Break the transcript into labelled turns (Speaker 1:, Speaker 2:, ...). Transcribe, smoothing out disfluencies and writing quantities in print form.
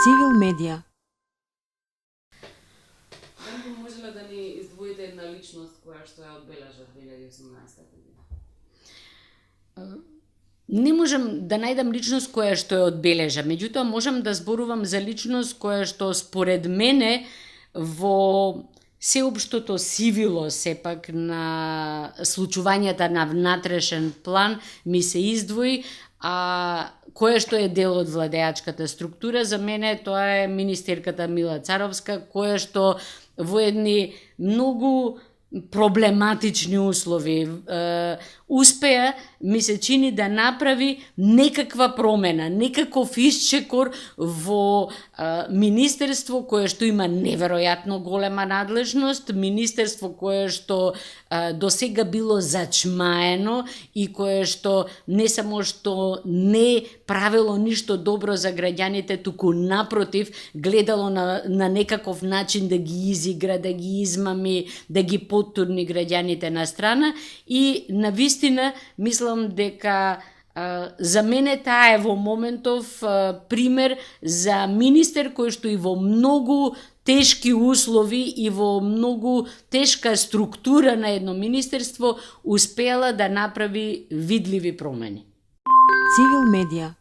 Speaker 1: Цивил медија.
Speaker 2: Данко, може ли да ни издвоите една личност која што ја одбележа 2018 година?
Speaker 3: Не можам да најдам личност која што ја одбележа, меѓутоа можам да зборувам за личност која што според мене во сеопштото сивило сепак на случувањата на внатрешен план ми се издвои, а која што е дел од владеачката структура, за мене тоа е министерката Мила Царовска, која што во едни многу проблематични услови успеа, ми се чини да направи некаква промена, некаков исчекор во министерство кое што има неверојатно голема надлежност, министерство кое што до сега било зачмаено и кое што не само што не правило ништо добро за граѓаните, туку напротив гледало на некаков начин да ги изигра, да ги измами, да ги поттурни граѓаните на страна и навистина мислам дека за мене таа е во моментов пример за министер кој што и во многу тешки услови и во многу тешка структура на едно министерство успела да направи видливи промени.
Speaker 1: Цивил медија.